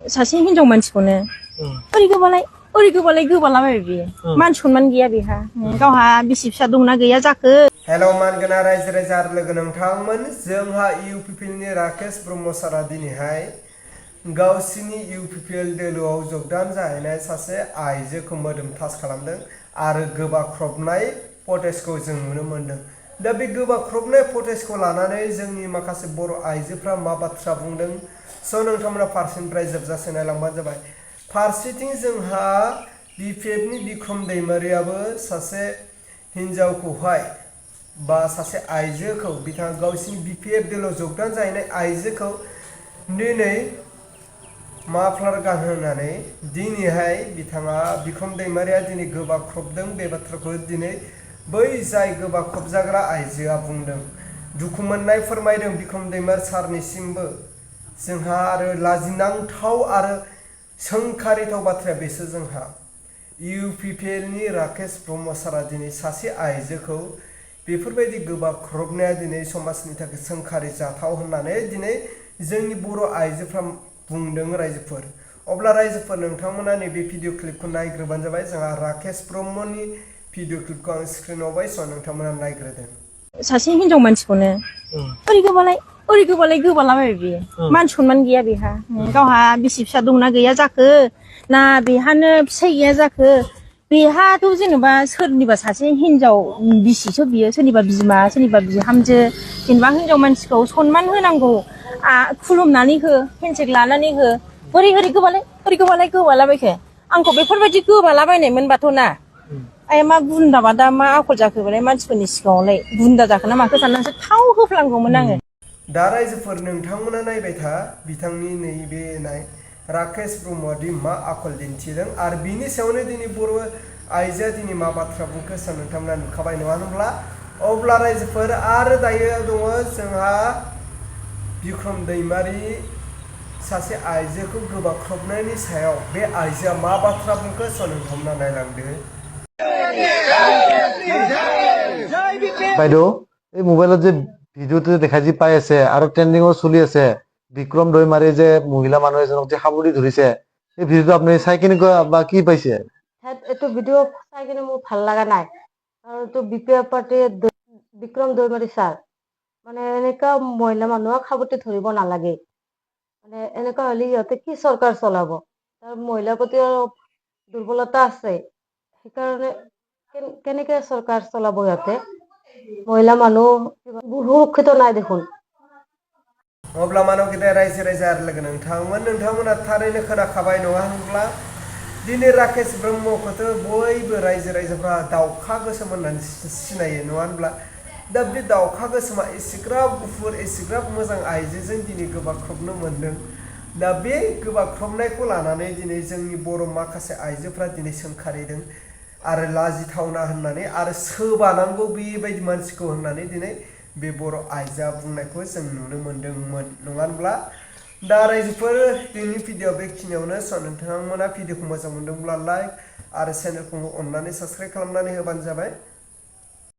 सासे हिनजाव मानसिखौनो ओरै गोबालाबाय बियो मान सनमान गैया बेहा गावहा बिसि फिसा दंना गैया जाखो। हेल' मानगोना रायजो राजा आरो लोगो नोंथांमोन जोंहा इउपिपिएलनि राकेश ब्रह्म सारा दिनैहाय गावसिनि इउपिपिएल दोलोआव जगदान जाहैनाय सासे आइजोखौ मोदोम टाच खालामदों आरो गोबाख्रबनाय फटेजखौ जों नुनो मोनदों। दा बे गोबाख्रबनाय फटेजखौ लानानै जोंनि माखासे बर' आइजोफ्रा मा बाथ्रा बुंदों स' नोंथांमोना फारसेनिफ्राय जोबजासे नायलांबानो जाबाय। फारसेथिं जोंहा बिपिएफनि बिक्रम दैमारियाबो सासे हिनजावखौहाय बा सासे आइजोखौ बिथाङा गावसिनि बिपिएफ दोलोआव जगदान जाहैनाय आइजोखौ दिनै माफ्लार गानहोनानै दिनैहाय बिथाङा बिक्रम दैमारिया दिनै गोबाख्रबदों। बे बाथ्राखौ दिनै बै जाय गोबाख्रबजाग्रा आइजोआ बुंदों। दुखु मोननाय फोरमायदों बिक्रम दैमारि सारनिसिमबो। जोंहा आरो लाजिनांथाव आरो सोंखारिथाव बाथ्राया बेसो जोंहा इउपिपिएलनि राकेश ब्रह्म सारा दिनै सासे आइजोखौ बेफोरबायदि गोबाख्रबनाया दिनै समाजनि थाखाय सोंखारि जाथाव होननानै दिनै जोंनि बर' आइजोफ्रा बुंदों रायजोफोर। अब्ला रायजोफोर नोंथांमोना नैबे भिडिअ क्लिपखौ नायग्रोबानो जाबाय। जोंहा राकेश ब्रह्मनि भिडिअ क्लिपखौ आं स्क्रिनाव होबाय, स' नोंथांमोना नायग्रोदों। सासे हिनजाव मानसिखौनो ओरै गोबालाबाय बियो मान सनमान गैया बेहा गावहा बिसि फिसा दंना गैया जाखो ना बेहानो फिसाइ गैया जाखो। बेहाथ' जेनेबा सोरनिबा सासे हिनजाव बिसिसो बियो, सोरनिबा बिमा सोरनिबा बिहामजो। जेनेबा हिनजाव मानसिखौ सनमान होनांगौ, खुलुमनानै हो, हेन्डसेक लानानै हो। बोरै गोबालाबायखो आंखौ बेफोरबायदि गोबालाबायनायमोनबाथ' ना आइ मा गुन्दाबा दा मा आखल जाखोबालाय मानसिफोरनि सिगाङावलाय गुन्दा जाखोना माखो साननानैसो थाव होफ्लांगौमोन आङो। दा रायजोफोर नोंथांमोना नायबाय था बिथांनि नैबे राकेश ब्रह्मआदि मा आखल दिन्थिदों आरो बिनि सायावनो दिनै बर' आइजोआ दिनै मा बाथ्रा बुंखो सान नोंथांमोना नुखाबाय नङा होनब्ला। अब्ला रायजोफोर आरो दायो दङ जोंहा बिक्रम दैमारि सासे आइजोखौ गोबाख्रबनायनि सायाव बे आइजोआ मा बाथ्रा बुंखो स' नोंथांमोना नायलांदो। বাইদেউ এই মোবাইলত যে ভিডিঅ'টো দেখাই যি পাই আছে আৰু ট্ৰেণ্ডিঙত চলি আছে বিক্ৰম দৈমাৰী যে মহিলা মানুহ এজনক যে সাবুৰি ধৰিছে, এই ভিডিঅ'টো আপুনি চাই কেনেকুৱা বা কি পাইছে? এইটো ভিডিঅ' চাই কিনে মোৰ ভাল লগা নাই। আৰু এইটো বিপিএফ পাৰ্টিৰ বিক্ৰম দৈমাৰী ছাৰ মানে এনেকুৱা মহিলা মানুহক সাবতি ধৰিব নালাগে। মানে এনেকুৱা হ'লে সিহঁতে কি চৰকাৰ চলাব? তাৰ মহিলাৰ প্ৰতি অলপ দুৰ্বলতা আছে, সেইকাৰণে কেনেকে চৰকাৰ চলাব সিহঁতে? মহিলা মানুহ সুৰক্ষিত নাই দেখোন। अब्ला मानवगिरि रायजो राजा आरो लोगो नोंथांमोना थारैनो खोनाखाबाय नङा होनब्ला। दिनै राकेश ब्रह्मखौथ' बयबो रायजो राजाफ्रा दाउखा गोसोम होननानै सिनायो नङा होनब्ला। दा बे दाउखा गोसोमा एसेग्राब गुफुर एसेग्राब मोजां आइजोजों दिनै गोबाख्रबनो मोनदों। दा बे गोबाख्रबनायखौ लानानै दिनै जोंनि बर' माखासे आइजोफ्रा दिनै सोंखारिदों आरो लाजिथावना होननानै आरो सोबानांगौ बेबायदि मानसिखौ होननानै दिनै बे बर' आइजोआ बुंनायखौ जों नुनो मोनदोंमोन नङा होनब्ला। दा रायजोफोर दिनैनि भिडिअ बेखिनियावनो स' नोंथांमोना भिडिअखौ मोजां मोनदोंब्ला लाइक आरो चेनेलखौ अननानै साबस्क्राइब खालामनानै होबानो जाबाय।